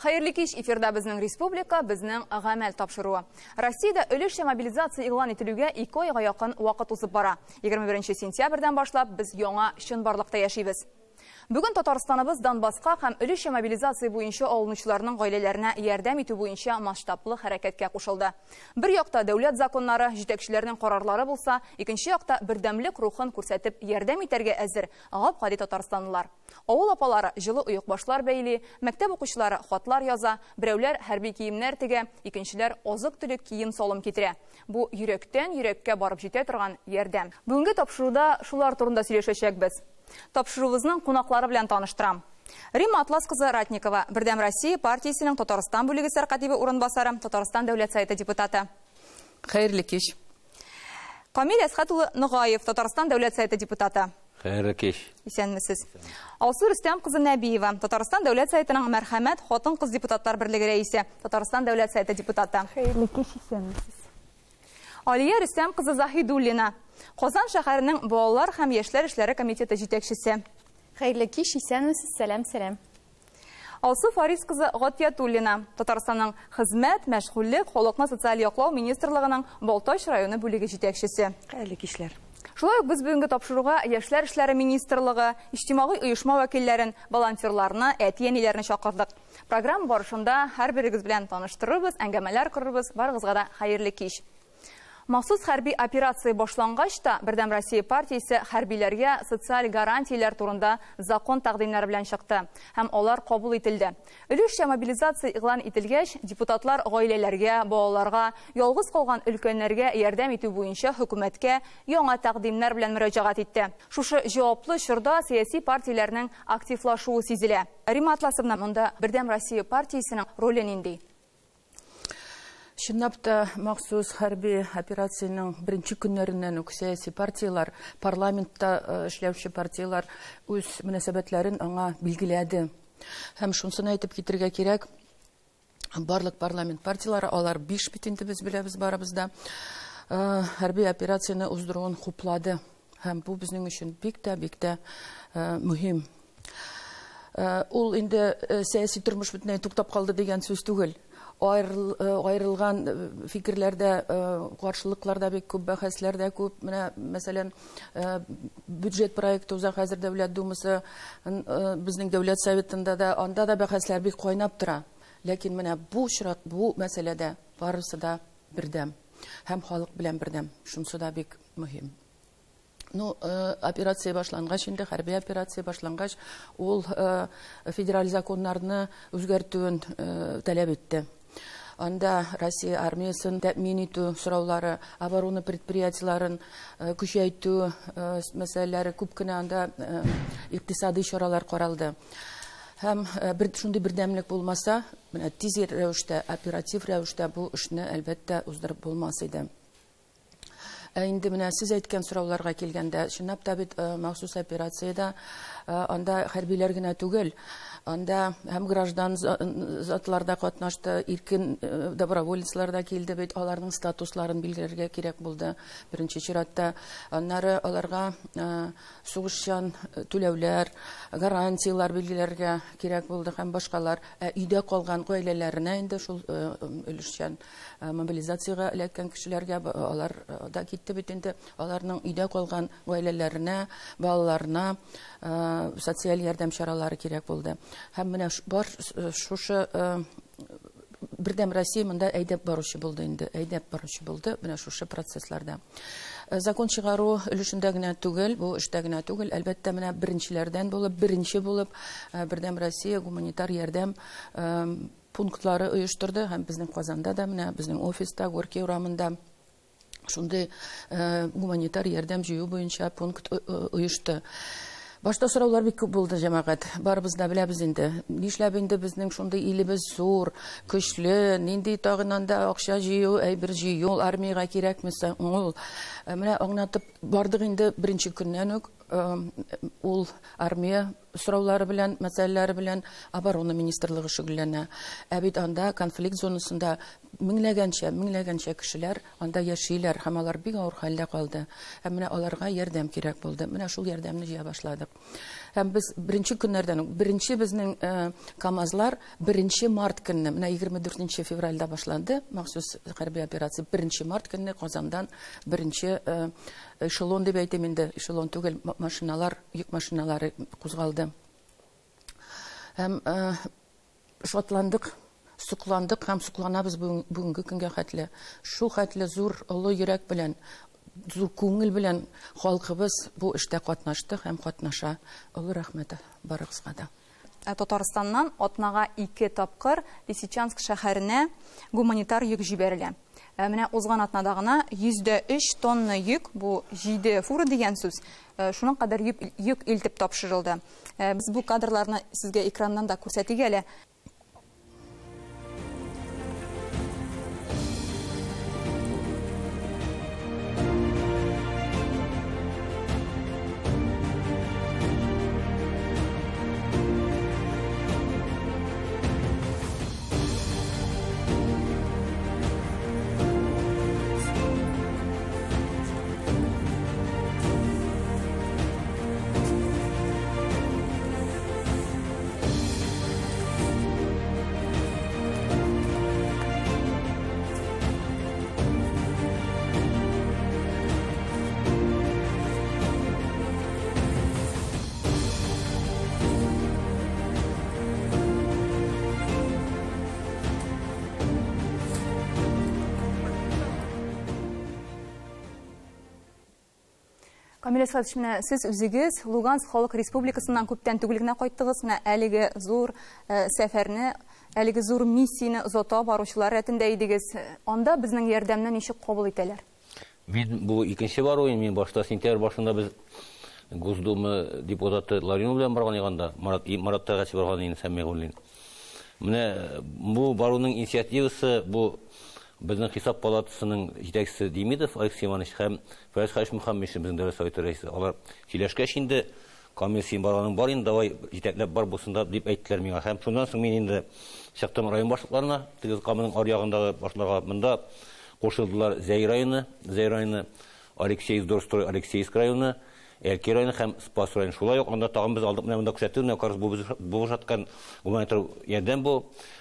Хәерле кич, эфирда безнең республика, безнең гамәл тапшыруы. Россиядә өлешчә мобилизация игълан ителүгә 2 айга якын вакыт узып бара. 21 сентябрьдән башлап без яңа чынбарлыкта яшибез. Бүген Татарстаныбыз Донбасска һәм өлешчә мобилизация буенча алынучыларның гаиләләренә ярдәм итү буенча масштаблы хәрәкәткә кушылды. Бер якта дәүләт законнары, җитәкчеләрнең карарлары булса, икенче якта бердәмлек рухын күрсәтеп ярдәм итәргә әзер гап-гади татарстанлылар. Авыл апалары җылы оекбашлар бәйли, мәктәп укучылары хатлар яза, берәүләр хәрби киемнәр тегә, икенчеләр азык-төлек кием-салым китерә. Бу йөрәктән йөрәккә барып җитә торган ярдәм. Бүгенге тапшыруда шулар турында сөйләшәчәкбез. Тапшыруыбызның кунаклары белән таныштырам. Римма Атлас кызы Ратникова, Бердәм Россия партиясенең Татарстан бүлеге сәркатибе урынбасары, Татарстан Дәүләт Советы депутаты. Хәерле кич. Камил Әсхәт улы Ногаев, Татарстан Дәүләт Советы депутаты. Хәерле кич. Исәнмесез. Алсу Рөстәм кызы Нәбиева, Татарстан Дәүләт Советының Мәрхәмәт хатын-кыз депутатлар берлеге рәисе, Татарстан Дәүләт Советы депутаты. Хәерле кич, исәнмесез. Алия Рөстәм кызы Заһидуллина, Казан шәһәренең балалар һәм яшьләр эшләре комитеты җитәкчесе. Хәерле кич, исәнмесез, сәлам, сәлам. Алсу Фарис кызы Гатиятуллина, Татарстанның хезмәт, мәшгульлек, халыкны социаль яклау министрлыгының Балтач районы бүлеге җитәкчесе. Хәерле кичләр. Шулай ук без бүгенге тапшыруга Яшьләр эшләре министрлыгы, иҗтимагый оешма вәкилләрен, волонтерларны, әти-әниләрне чакырдык. Программа барышында һәрберегез белән таныштырырбыз, әңгәмәләр корырбыз. Барыгызга да хәерле кич. Махсус хәрби операция башлангач та Бердәм Россия партиясе хәрбиләргә социаль гарантияләр турында закон тәкъдимнәре белән чыкты һәм алар кабул ителде. Өлешчә мобилизация игълан ителгәч, депутатлар гаиләләргә, балаларга, ялгыз калган өлкәннәргә ярдәм итү буенча хөкүмәткә яңа тәкъдимнәр белән мөрәҗәгать итте. Шушы җаваплы чорда сәяси партияләрнең активлашуы сизелә. Римма Атласовна, монда Бердәм Россия партиясенең роле нинди? Чынлап та махсус хәрби операциянең беренче көннәреннән үк сәяси партияләр, парламентта эшләүче партияләр үз мөнәсәбәтләрен аңа билгеләде. Һәм шунысын әйтеп китергә кирәк, барлык парламент партияләре, алар 5 бит инде без беләбез барыбыз да, хәрби операцияне уздыруын хуплады. Һәм бу безнең өчен бик тә, бик тә мөһим. Ул инде сәяси тормыш бөтенләй туктап калды дигән сүз түгел. Айрылган фикерләрдә, каршылыкларда бик күп, бәхәсләрдә күп. Менә, мәсәлән, бюджет проекты уза хәзер Дәүләт Думасы, безнең Дәүләт Советында да, анда да бәхәсләр бик кайнап тора. Ләкин менә бу очрак, бу мәсьәләдә барысы да бердәм һәм халык белән бердәм. Шунысы да бик мөһим. Ну, операция башлангач, инде хәрби операция башлангач, ул федераль законнарны үзгәртүен таләп итте. Анда Россия армиясын тәэмин итү сораулары, оборона предприятиеләрен көчәйтү мәсьәләләре күп кенә анда икътисади чаралар каралды. Һәм бер шундый бердәмлек булмаса, менә тиз рәвештә, оператив рәвештә бу эшне әлбәттә уздырып булмас иде. Ә инде менә сез әйткән сорауларга килгәндә, чынлап та бит махсус операциядә анда хәрбиләр генә түгел, анда һәм граждан затлар да катнашты, иркен доброволецлар да килде бит, аларның статусларын билгеләргә кирәк булды беренче чиратта. Аннары аларга сугышчан түләүләр, гарантияләр билгеләргә кирәк булды һәм башкалар. Ә өйдә калган гаиләләренә инде шул өлешчән мобилизациягә эләккән кешеләргә алар да китте бит инде, аларның өйдә калган гаиләләренә, балаларына социаль ярдәм чаралары кирәк булды. Һәм менә бар шушы Бердәм Россия монда әйдәп баручы булды инде, әйдәп баручы булды менә шушы процессларда. Закон чыгару өлешендә генә түгел, бу эштә генә түгел, әлбәттә менә беренчеләрдән булып, беренче булып Бердәм Россия гуманитар ярдәм пунктлары оештырды һәм безнең Казанда да менә безнең офиста Горький урамында шундый гуманитар ярдәм җыю буенча пункт оешты. Башта сораулар бик күп булды, җәмәгать. Барыбыз да беләбез инде. Нишләп инде безнең шундый илебез зур, көчле, нинди тагын анда акча җыю, әйбер җыю, армиягә кирәкме соң ул? Менә аңлатып бардык инде беренче көннән үк, ул армия сораулары белән, мәсьәләләре белән оборона министрлыгы шөгыльләнә. Ә бит анда конфликт зонасында меңләгәнчә кешеләр анда яшиләр һәм алар бик авыр хәлдә калды. Һәм менә аларга ярдәм кирәк булды. Менә шул ярдәмне җыя башладык. Һәм без беренче көннәрдән үк, беренче безнең КАМАЗлар 1 март көнне, менә 24 февральдә башланды махсус хәрби операция. 1 март көнне Казандан беренче эшелон дип әйтәм инде, эшелон түгел, машиналар, йөк машиналары кузгалды. Һәм шатландык, сокландык һәм сокланабыз бүгенге көнгә хәтле. Шул хәтле зур олы йөрәк белән, зур күңел белән халкыбыз бу эштә катнашты һәм катнаша. Олы рәхмәт барыгызга да. Татарстаннан атнага 2 тапкыр Лисичанск шәһәренә гуманитар йөк җибәрелә. Менә узган атнада гына 103 тонна йөк, бу 7 фура дигән сүз, шуның кадәр йөк илтеп тапшырылды. Без бу кадрларны сезгә экраннан да күрсәтик әле. Камил Әсхәтович, менә сез үзегез Луганск Халык Республикасыннан күптән түгел генә кайттыгыз. Менә әлеге зур сәфәрне, әлеге зур миссияне озата баручылар рәтендә идегез. Анда безнең ярдәмне ничек кабул итәләр? Мин бу икенче баруым, мин башта сентябрь башында без Госдума депутаты Ларионов белән барган ягында, Марат Тагачев барган инде Сәмигуллин. Менә бу баруның инициативасы бу безнең хисап палатасының җитәкчесе Демидов Алексей Иванович һәм Фәрис Хәлиш Мөхәммәтшин безнең дәүләт советы рәисе. Алар сөйләшкәч инде, Камил, син барганың бар инде, давай җитәкләп бар булсын да дип әйттеләр миңа. Һәм шуннан соң мин инде чыктым район башлыкларына, теге Каманың ар ягындагы башлыкларга. Монда кушылдылар Зәй районы, Зәй районы, Алексеевск, Дорстрой, Алексеевск районы, Әлки районы һәм Спас районы. Шулай ук анда тагын без алдык, менә монда күрсәтү, менә карыз бу бушаткан гуманитар ярдәм бу.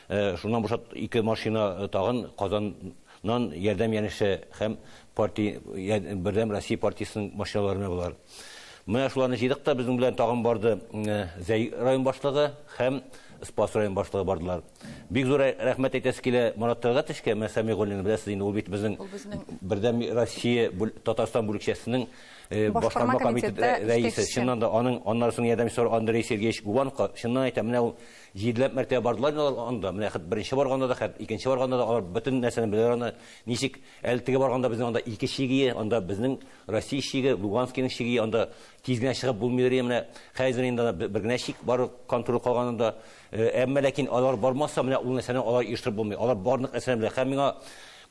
Шуннан бушат 2 машина тагын Казаннан ярдәм янәшә һәм партия Бердәм Россия партиясенең машиналарына булар. Менә шуларны җыйдык та безнең белән тагын барды Зәй район башлыгы һәм Спас район башлыгы бардылар. Бик зур рәхмәт әйтәсе килә Марат Тәлгатовичка, менә Сәмигуллин беләсез инде, ул бит безнең Бердәм Россия Татарстан бүлекчәсенең башкарма комитеты рәисе. Чыннан да аның аннан соң ярдәмчесе Андрей Сергеевич Губановка, чыннан әйтәм, менә ул җиделәп мәртәбә бардылар инде алар анда. Менә хәт беренче барганда да, хәт икенче барганда да алар бөтен нәрсәне беләләр аны. Ничек әле теге барганда безнең анда 2 чиге, анда безнең Россия чиге, Луганскийның чиге, анда тиз генә чыгып булмый йөри. Менә хәзер инде анда бер генә чик бар, контроль калганында. Әмма ләкин алар бармаса, менә ул нәрсәне алар оештырып булмый. Алар барлык нәрсәне белә. Һәм миңа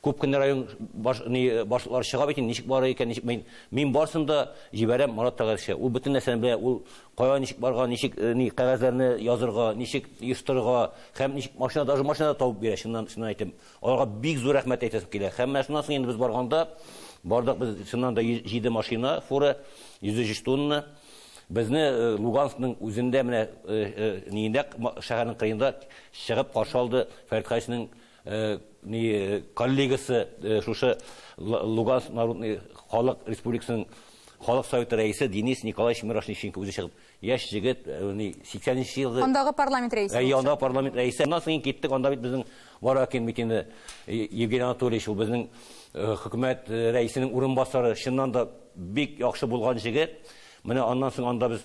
күп кенә район башлыклары чыга бит инде, ничек бара икән, ничек мин барсын да җибәрәм Марат Тәлгатовичка. Ул бөтен нәрсәне белә, ул кая ничек барган, ничек ни кәгазьләрне язырга, ничек оештырырга, һәм ничек машина, даже машина табып бирә, чыннан әйтәм. Аларга бик зур рәхмәт әйтәсем килә. Һәм менә шуннан соң инде без барганда, бардык без чыннан да 7 машина, фура, 103 тонна. Безне Луганскның үзендә менә ниендә, шәһәрнең кырыенда чыгып каршы алды Фәрит Хәлишнең ни коллегасы, шушы Луганск Народный Халык Республикасының Халык Советы рәисе Денис Николаевич Мирошниченко үзе чыгып, яшь җегет, ни сиксәненче елгы Андагы парламент рәисе. Әйе, андагы парламент рәисе. Аннан соң киттек, анда бит безнең Варакин бит инде, Евгений Анатольевич, ул безнең хөкүмәт рәисенең урынбасары, чыннан да бик яхшы булган җегет. Менә аннан соң анда без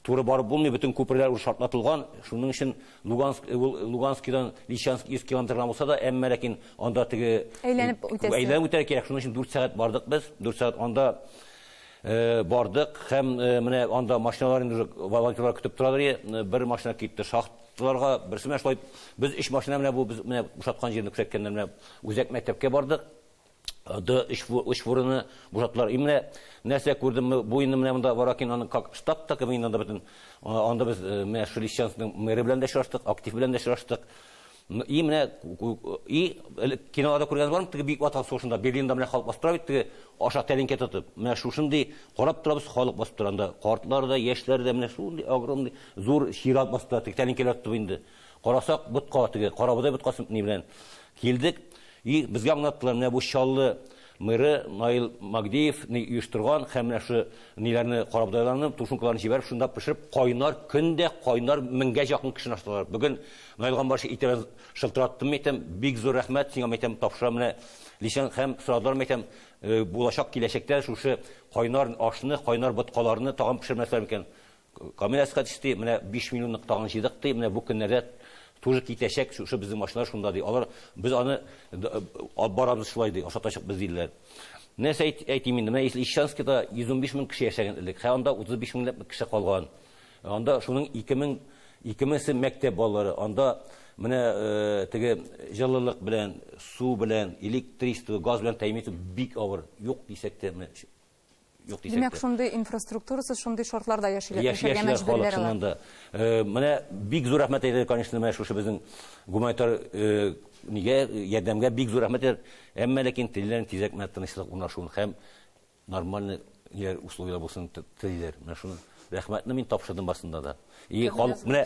туры барып булмый, бөтен күперләр уже шартлатылган. Шуның өчен Луганскидан Лисичанск 100 километрдан булса да, әмма ләкин анда теге Әйләнеп үтәсе. Әйләнеп үтәргә кирәк. Шуның өчен 4 сәгать бардык без. 4 сәгать анда бардык һәм менә анда машиналар инде уже волонтерлар көтеп торалар иде. Бер машина китте шахталарга, берсе менә шулай без 3 машина менә бу без менә бушаткан җирне күрсәткәннәр, менә үзәк мәктәпкә бардык. Анда өч фураны бушаттылар. И менә нәрсә күрдем, бу инде менә монда Варакин аның как штаб та кебек инде анда бөтен. Анда без менә Лисичанскның мэры белән дә очраштык, актив белән дә очраштык. И менә и киноларда күргән бармы, теге Бөек Ватан сугышында Берлинда менә халык басып тора бит, теге аша тәлинкә тотып. Менә шушындый карап торабыз, халык басып тора анда. Картлар да, яшьләр дә менә шундый огромный зур чират басып тора, теге тәлинкәләр тотып инде. Карасак, ботка теге, карабодай боткасы ни белән килдек. И безгә аңлаттылар, менә бу Чаллы мэры Наил Магдеев ни оештырган һәм менә шу ниләрне, карабодайларны, тушенкаларны җибәреп, шунда пешереп, кайнар, көндә кайнар меңгә якын кешене ашаталар. Бүген Наил Гамбарчы итәбез шылтыраттым, әйтәм, бик зур рәхмәт сиңа, әйтәм, тапшырам менә Лисян һәм сорадылар, әйтәм, булачак киләчәктә шушы кайнар ашны, кайнар боткаларны тагын пешермәсләр микән? Камил Әсхәтович ди, менә 5 миллионлык тагын җыйдык ди, менә бу көннәрдә тоже китәчәк, шушы безнең машиналар шунда ди. Алар без аны алып барабыз шулай ди, ашатачакбыз диделәр. Нәрсә әйтим инде, менә Лисичанскида 115 мең кеше яшәгән элек, һәм анда 35 меңләп кеше калган. Анда шуның 2000 мәктәп балалары, анда менә теге җылылык белән, су белән, электричество, газ белән тәэмин итү бик авыр. Юк дисәк тә, менә юк дисәк Димәк, тә. шундый инфраструктурасыз, шундый шартларда яшиләр, Яши, яшәргә яшиләр халык мәҗбүрләр алар. чыннан да. Менә бик зур рәхмәт әйтә, конечно, менә шушы безнең гуманитар нигә ярдәмгә бик зур рәхмәт әйтә. Әмма ләкин телләрен тизрәк менә тынычлык урнашуын һәм нормальный ниләр, условияләр булсын телиләр. Менә шуны рәхмәтне мин тапшырдым басында да. И халык менә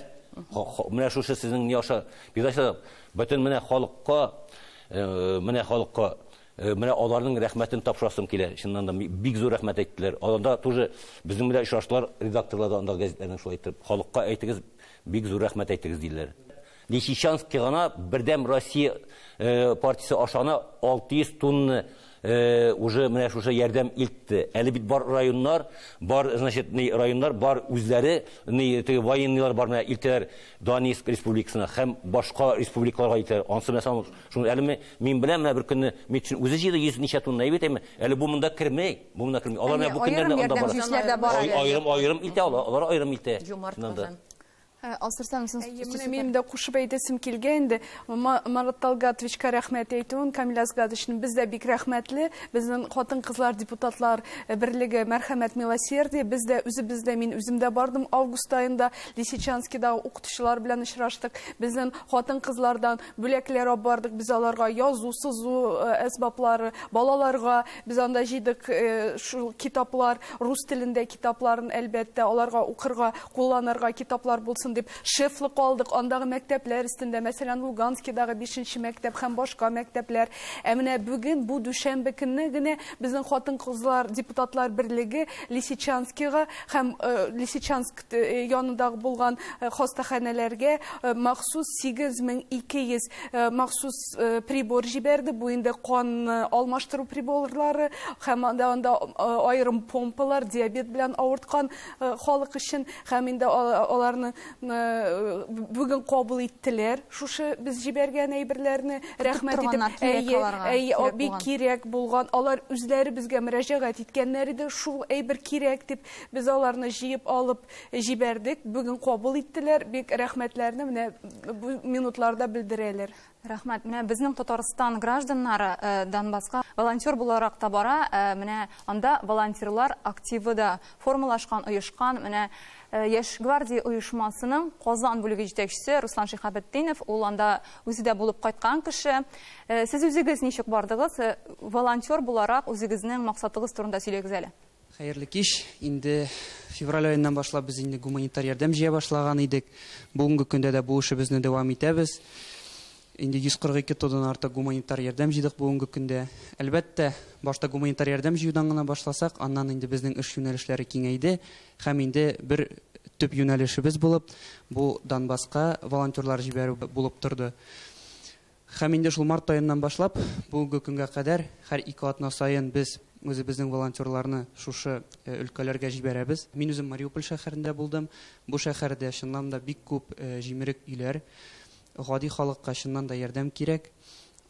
менә шушы сезнең ни аша передачада бөтен менә халыкка менә халыкка менә аларның рәхмәтен тапшырасым килә. Чыннан да бик зур рәхмәт әйттеләр. Аларда тоже безнең белән очраштылар, редакторлар да анда гәзитләрнең шулай итеп халыкка әйтегез, бик зур рәхмәт әйтегез диделәр. Лисичанский гына Бердәм Россия партиясе ашана 600 тонна уже менә шушы ярдәм илтте. Әле бит бар районнар, бар, значит, ни районнар, бар үзләре, ни теге военныйлар бар менә илтәләр Донецк республикасына һәм башка республикаларга илтәләр. Ансы менә шуны әле мин беләм, менә бер көнне Метшин үзе җыйды 100 ничә тонна әйбәт әйме. Әле бу монда кермей, бу монда кермей. Алар менә бу Әйе, көннәрдә аерым анда бара. ярдәм җыючылар да бар әле. Аерым илтә алар, алар аерым илтә. Жомарт Чыннан да. Казан. Алсырсам, син Әйе, сүз менә сүз минем дә кушып әйтәсем килгән инде. Марат Талгатовичка рәхмәт әйтүен, Камил Асгатовичны без дә бик рәхмәтле. Безнең хатын-кызлар депутатлар берлеге Мәрхәмәт Милосердие, без дә үзебез дә, мин үзем дә бардым август аенда Лисичанскида укытучылар белән очраштык. Безнең хатын-кызлардан бүләкләр алып бардык. Без аларга язу, сызу әсбаплары, балаларга без анда җыйдык шул китаплар, рус телендә китапларын әлбәттә аларга укырга, кулланырга китаплар булсын дип шефлык алдык. Андагы мәктәпләр өстендә, мәсәлән, Луганскидагы 5нче мәктәп һәм башка мәктәпләр. Ә менә бүген бу дүшәмбе көнне генә безнең хатын-кызлар депутатлар берлеге Лисичанскига һәм Лисичанск янындагы булган хастаханәләргә махсус сигез мең ике йөз махсус прибор җибәрде. Бу инде кан алмаштыру приборлары һәм анда аерым помпалар, диабет белән авырткан халык өчен һәм инде аларны бүген кабул иттеләр. Шушы без җибәргән әйберләрне Көтеп рәхмәт итеп, торганнар, кирәк әйе, аларга, әйе, кирәк бик булган. кирәк булган. Алар үзләре безгә мөрәҗәгать иткәннәр иде, шул әйбер кирәк дип без аларны җыеп алып җибәрдек. Бүген кабул иттеләр. Бик рәхмәтләрне менә бу минутларда белдерәләр. Рәхмәт. Менә безнең Татарстан гражданнары Донбасска волонтер буларак та бара. Менә анда волонтерлар активы да формалашкан, оешкан. Менә Яшь гвардия оешмасының Казан бүлеге җитәкчесе Руслан Шиһабетдинов, ул анда үзе дә булып кайткан кеше. Сез үзегез ничек бардыгыз? Волонтер буларак үзегезнең максатыгыз турында сөйләгез әле. Хәерле кич. Инде февраль аеннан башлап без инде гуманитар ярдәм җыя башлаган идек. Бүгенге көндә дә бу эшебезне дәвам итәбез. Инде йөз кырык ике тоннадан артык гуманитар ярдәм җыйдык бүгенге көндә. Әлбәттә, башта гуманитар ярдәм җыюдан гына башласак, аннан инде безнең эш юнәлешләре киңәйде һәм инде бер төп юнәлешебез булып, бу Донбасска волонтерлар җибәрү булып торды. Һәм инде шул март аеннан башлап, бүгенге көнгә кадәр һәр ике атна саен без үзебезнең волонтерларны шушы өлкәләргә җибәрәбез. Мин үзем Мариуполь шәһәрендә булдым. Бу шәһәрдә чыннан да бик күп җимерек өйләр. Гади халыкка чыннан да ярдәм кирәк.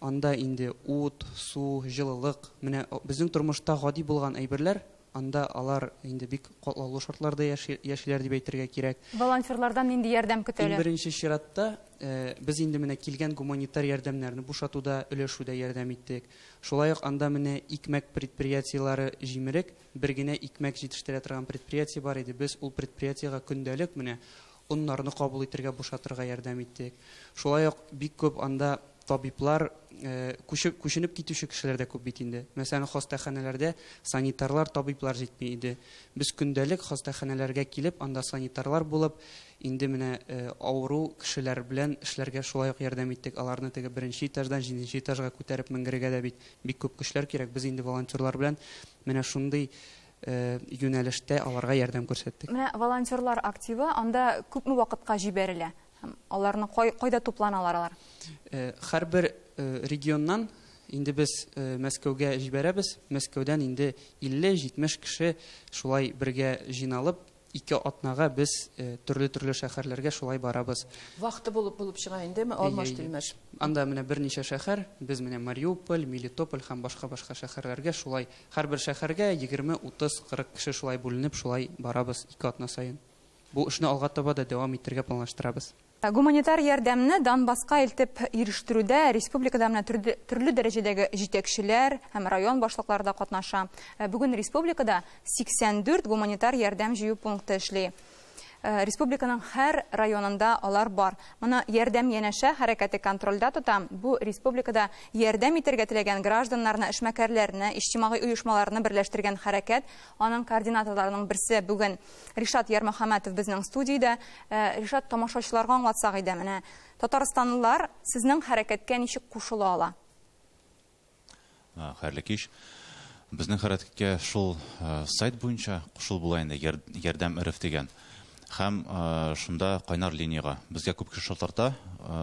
Анда инде ут, су, җылылык, менә безнең тормышта гади булган әйберләр, анда алар инде бик катлаулы шартларда яшиләр дип әйтергә кирәк. Волонтерлардан нинди ярдәм көтәләр? Иң беренче чиратта без инде менә килгән гуманитар ярдәмнәрне бушатуда, өләшүдә ярдәм иттек. Шулай ук анда менә икмәк предприятиеләре җимерек, бер генә икмәк җитештерә торган предприятие бар иде. Без ул предприятиегә көндәлек менә оннарны кабул итәргә, бушатырга ярдәм иттек. Шулай ук бик күп анда табиблар, күченеп китүче кешеләр дә күп бит инде. Мәсәлән, хастаханәләрдә санитарлар, табиблар җитми иде. Без көндәлек хастаханәләргә килеп, анда санитарлар булып, инде менә авыру кешеләр белән эшләргә шулай ук ярдәм иттек. Аларны теге беренче этаждан җиденче этажга күтәреп менгерергә дә бит бик күп көчләр кирәк. Без инде волонтерлар белән менә шундый юнәлештә аларга ярдәм күрсәттек. Менә волонтерлар активы анда күпме вакытка җибәрелә? Һәм аларны кайда тупланалар алар? Һәрбер регионнан инде без Мәскәүгә җибәрәбез. Мәскәүдән инде 50-70 кеше шулай бергә җыйналып, 2 атнага без төрле-төрле шәһәрләргә шулай барабыз. Вакыты булып чыга индеме? Алмаш тилмәш. Анда менә берничә шәһәр, без менә Мариуполь, Мелитополь һәм башка-башка шәһәрләргә шулай һәрбер шәһәргә 20, 30, 40 кеше шулай бүленеп, шулай барабыз 2 атна саен. Бу эшне алга таба да дәвам итәргә планлаштырабыз. Гуманитар ярдәмне Донбасска илтеп ирештерүдә республикада менә төрле дәрәҗәдәге җитәкчеләр һәм район башлыклары да катнаша. Бүген республикада 84 гуманитар ярдәм җыю пункты эшли. Республиканың һәр районында алар бар. Моны ярдәм янәшә хәрәкәте контрольдә тота. Бу республикада ярдәм итәргә теләгән гражданнарны, эшмәкәрләрне, иҗтимагый оешмаларны берләштергән хәрәкәт. Аның координаторларының берсе бүген Ришат Ярмөхәммәтов безнең студиядә. Ришат, тамашачыларга аңлатсак иде, менә татарстанлылар сезнең хәрәкәткә ничек кушыла ала? Хәерле кич. Безнең хәрәкәткә шул сайт буенча кушыл була инде, ярдәм РФ дигән. Һәм шунда кайнар линияга безгә күп кеше шалтырата,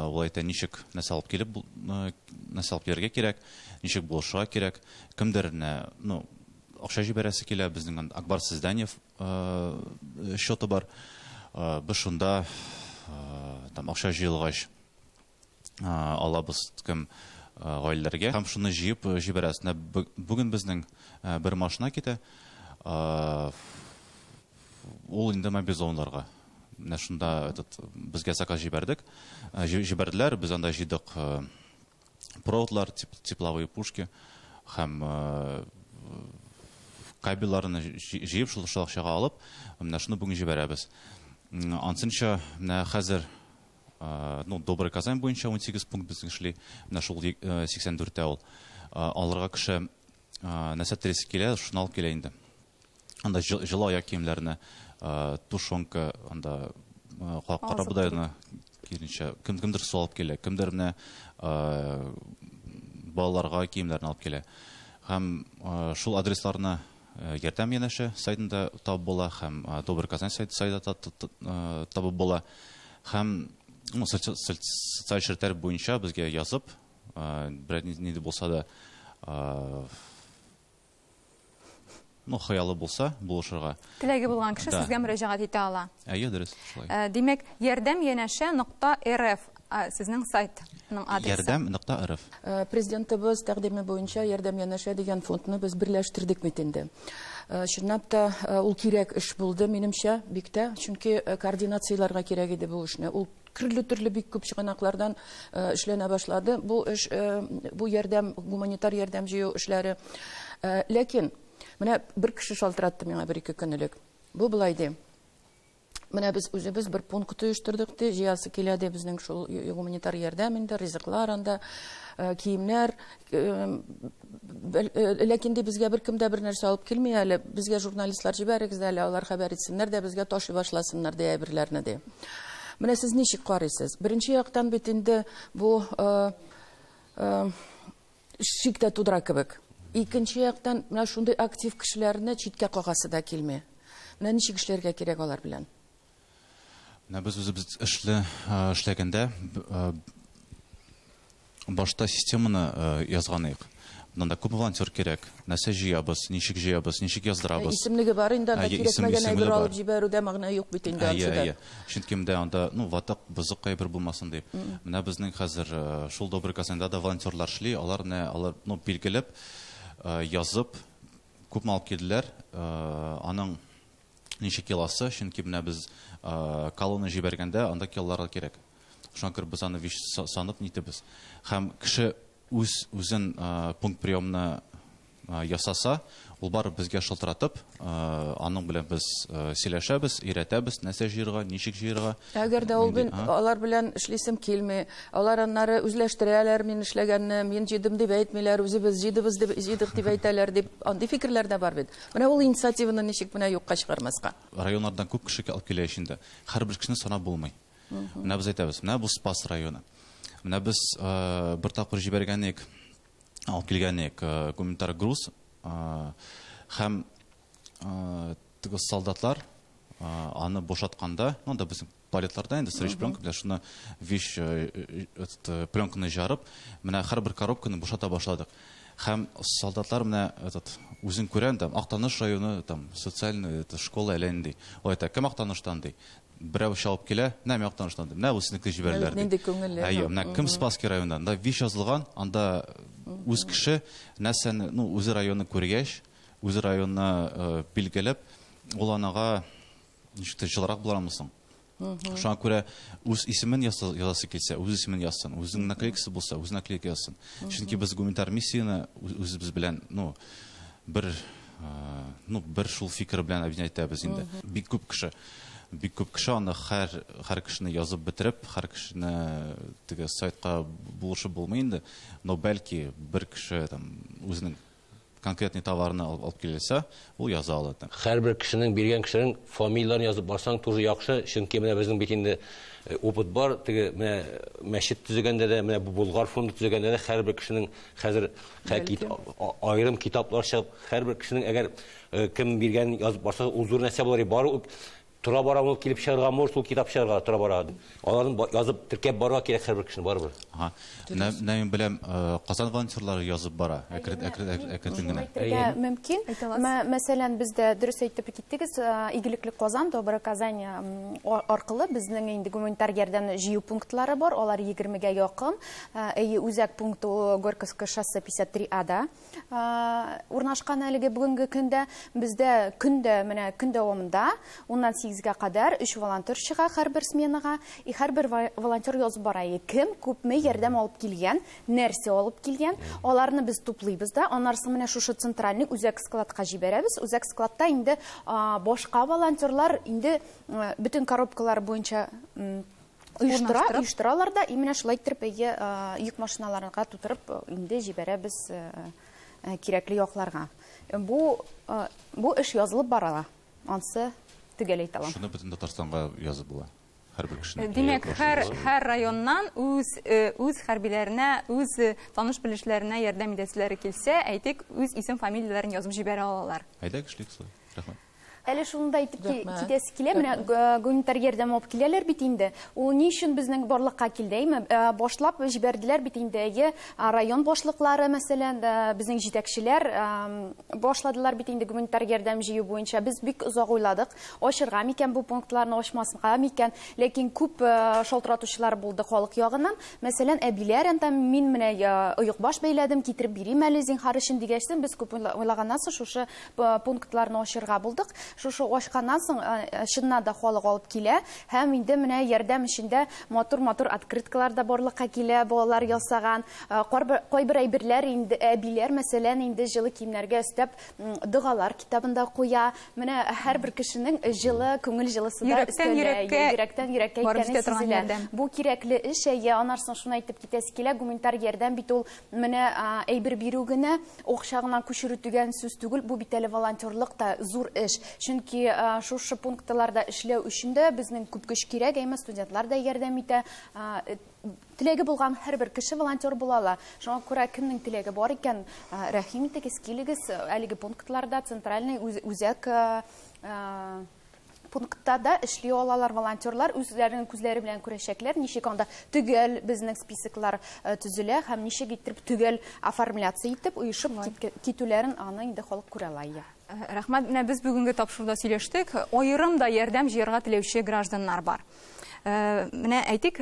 ул әйтә, ничек нәрсә алып килеп, нәрсә алып килергә кирәк, ничек булышырга кирәк, кемдер менә, акча җибәрәсе килә, безнең анда Акбар Сезданиев счеты бар. Без шунда там акча җыелгач алабыз кем гаиләләргә һәм шуны җыеп җибәрәбез. Менә бүген безнең бер машина китә. Ул инде мобилизованнарга. Менә шунда этот безгә заказ җибәрдек. Җибәрделәр, без анда җыйдык проводлар, тепловые пушки һәм кабельләрне җыеп шул акчага алып, менә шуны бүген җибәрәбез. Ансынча менә хәзер, Добрый Казань буенча 18 пункт безнең эшли. Менә шул 84-тә ул. Алырга кеше нәрсә теләсе килә, шуны алып килә инде. Анда җылы аяк киемнәрне, тушенка, анда кара Азык бодайны киренчә, кемдер су алып килә, кемдер менә балаларга киемнәрне алып килә. Һәм шул адресларны ярдәм янәшә сайтында табып була, һәм Добрый Казань сайтында табып була. Һәм, социаль челтәр буенча безгә язып, берәр нинди булса да, хыялы булса, булышырга. Теләге булган кеше Да. сезгә мөрәҗәгать итә ала. Әйе, дөрес, шулай. Димәк, ярдәм янәшә нокта РФ, сезнең сайтның адресы. Ярдәм нокта РФ. Президентыбыз тәкъдиме буенча ярдәм янәшә дигән фондны без берләштердек бит инде. Чынлап та, ул кирәк эш булды минемчә, бик тә, чөнки координацияләргә кирәк иде бу эшне. Ул төрле-төрле бик күп чыганаклардан эшләнә башлады. Бу эш, бу ярдәм, гуманитар ярдәм җыю эшләре. Ләкин менә бер кеше шалтыратты миңа бер-ике көн элек. Бу болай ди. Менә без үзебез бер пункт оештырдык ди, җыясы килә ди безнең шул гуманитар ярдәм инде, ризыклар анда, киемнәр. Ләкин ди безгә беркем дә бер нәрсә алып килми әле. Безгә журналистлар җибәрегез әле, алар хәбәр итсеннәр дә безгә ташый башласыннар ди әйберләрне ди. Менә сез ничек карыйсыз? Беренче яктан бит инде бу шик тә тудыра кебек. Икенче яктан менә шундый актив кешеләрне читкә кагасы да килми. Менә ничек эшләргә кирәк алар белән? Менә без үзебез эшләгәндә, башта системаны язган идек. Монда күп волонтер кирәк. Нәрсә җыябыз, ничек җыябыз, ничек яздырабыз. Исемлеге бар инде, анда кирәкмәгән Исемлеге әйбер бар. алып җибәрүдә мәгънә юк бит инде Әйе, ансыда. әйе. Чөнки монда анда, ватык, бозык әйбер булмасын дип. Менә безнең хәзер шул Добрый Казанда да волонтерлар эшли, алар менә, алар, билгеләп, язып, күпме алып килделәр, аның ничә килосы, чөнки менә без колонна җибәргәндә анда килолар кирәк. Шуңа күрә без аны вич санып нитебез. Һәм кеше үз үзен пункт приемны ясаса, ул барып безгә шылтыратып, аның белән без сөйләшәбез, өйрәтәбез, нәрсә җыярга, ничек җыярга. Әгәр дә ул мин алар белән эшлисем килми, алар аннары үзләштерәләр мин эшләгәнне, мин җыйдым дип әйтмиләр, үзебез җыйдыбыз дип, җыйдык дип әйтәләр дип, андый фикерләр дә бар бит. Менә ул инициативаны ничек менә юкка чыгармаска? Районнардан күп кеше алып килә ич инде. Һәрбер кешене санап булмый. Менә без әйтәбез, менә бу Спас районы. Менә без бер тапкыр җибәргән идек, алып килгән идек гуманитар груз һәм теге солдатлар аны бушатканда, ну, анда безнең палетларда инде сырыч пленка белән шуны виш этот пленканы жарып, менә һәрбер коробканы бушата башладык. Һәм солдатлар менә этот үзен күрәм, там Актаныш районы, там социальный это школа әллә нинди. Ул әйтә, кем Актаныштан ди. Берәү чабып килә, менә мин Актаныштан ди. Менә бу сезнеке җибәрәләр ди. Нинди күңелле. Әйе, менә кем Спасский районыннан? Анда виш язылган, анда үз кеше нәрсәне, ну, үзе районны күргәч, үзе районны билгеләп, ул анага ничектер җылырак булармы соң? Шуңа күрә үз исемен язасы килсә, үз исемен язсын, үзенең наклейкасы булса, үз наклейка язсын. Чөнки без гуманитар миссияне үзебез белән, ну, бер, ну, бер шул фикер белән объединять итәбез инде. Бик күп кеше, бик күп кеше аны һәр кешене язып бетереп, һәр кешене теге сайтка булышып булмый инде, но бәлки бер кеше там үзенең конкретный товарны алып килсә, ул яза ала. Һәрбер кешенең биргән кешенең фамилияләрен язып барсаң тоже яхшы, чөнки менә безнең бит инде опыт бар, теге менә мәчет төзегәндә дә, менә бу Болгар фонды төзегәндә дә һәрбер кешенең хәзер аерым китаплар чыгып, һәрбер кешенең әгәр кем биргәнен язып барса, ул зур нәрсә булыр. Бары тора бара ул килеп чыгарга, может, ул китап чыгарга тора бара. Аларны язып теркәп барырга кирәк һәрбер кешене барыбер. Ага. Менә мин беләм, Казан волонтерлары язып бара, әкрен генә. Әйтергә мөмкин. Мәсәлән, бездә дөрес әйтеп киттегез, Игелекле Казан, Добрая Казань аркылы безнең инде гуманитар ярдәм җыю пунктлары бар, алар 20-гә якын. Әйе, үзәк пункты Горьковское шоссе 53 А-да урнашкан әлеге бүгенге көндә. Бездә көндә, менә көн дәвамында уннан сигезгә кадәр 3 волонтер чыга һәрбер сменага, и һәрбер волонтер язып бара. Кем күпме ярдәм алып килгән, нәрсә алып килгән, аларны без туплыйбыз да, аннары соң менә шушы центральный үзәк складка җибәрәбез. Үзәк складта инде, башка волонтерлар инде, бөтен коробкалар буенча, оештыралар да, и менә шулай иттереп, әйе, йөк машиналарына тутырып инде җибәрәбез, кирәкле якларга. Бу эш язылып бара. Ансы төгәл әйтә алам. Шуны бөтен Татарстанга язып була. Һәрбер кешенең. Димәк, һәр районнан үз хәрбиләренә, үз таныш белешләренә ярдәм итәселәре килсә, әйтик, үз исем фамилияләрен язып җибәрә алалар. Әйдә, кешелек шулай. Рәхмәт. Әле шуны да әйтеп Рәхмәт. китәсе килә, менә гуманитар ярдәм алып киләләр бит инде. Ул ни өчен безнең барлыкка килде, әйме? Башлап җибәрделәр бит инде, әйе, район башлыклары, мәсәлән, безнең җитәкчеләр, башладылар бит инде гуманитар ярдәм җыю буенча. Без бик озак уйладык, ачырга микән бу пунктларны, ачмаска микән? Ләкин күп шалтыратучылар булды халык ягыннан. Мәсәлән, әбиләр, анда мин менә, оекбаш бәйләдем, китереп бирим әле зинһар өчен дигәчтен, без күп уйлаганнан соң шушы пунктларны ачырга булдык. Шушы ачканнан соң, чыннан да халык алып килә һәм инде менә ярдәм эчендә матур-матур открыткалар да барлыкка килә, балалар ясаган. Кайбер әйберләр инде әбиләр, мәсәлән, инде җылы киемнәргә өстәп, догалар китабында куя. Менә һәрбер кешенең җылы, күңел җылысы да Йөрәктән өстәлә, йөрәккә йөрәктән йөрәккә барып икәне җитә торган сизелә. ярдәм. Бу кирәкле эш, әйе, аннан соң шуны әйтеп китәсе килә, гуманитар ярдәм бит ул менә, әйбер бирү генә, акча гына күчерү дигән сүз түгел, бу бит әле волонтерлык та зур эш. Чөнки, шушы пунктларда эшләү өчен дә безнең күп көч кирәк, әмма студентлар да ярдәм итә. Теләге булган һәрбер кеше волонтер була ала. Шуңа күрә кемнең теләге бар икән, рәхим итегез, килегез, әлеге пунктларда, центральный үзәк, пунктта да эшли алалар волонтерлар, үзләренең күзләре белән күрәчәкләр, ничек анда төгәл безнең списоклар, төзелә һәм ничек итеп төгәл оформляция итеп, оешып китүләрен аны инде халык күрә ала. Рәхмәт, менә без бүгенге тапшыруда сөйләштек, аерым да ярдәм җыярга теләүче гражданнар бар. Менә әйтик,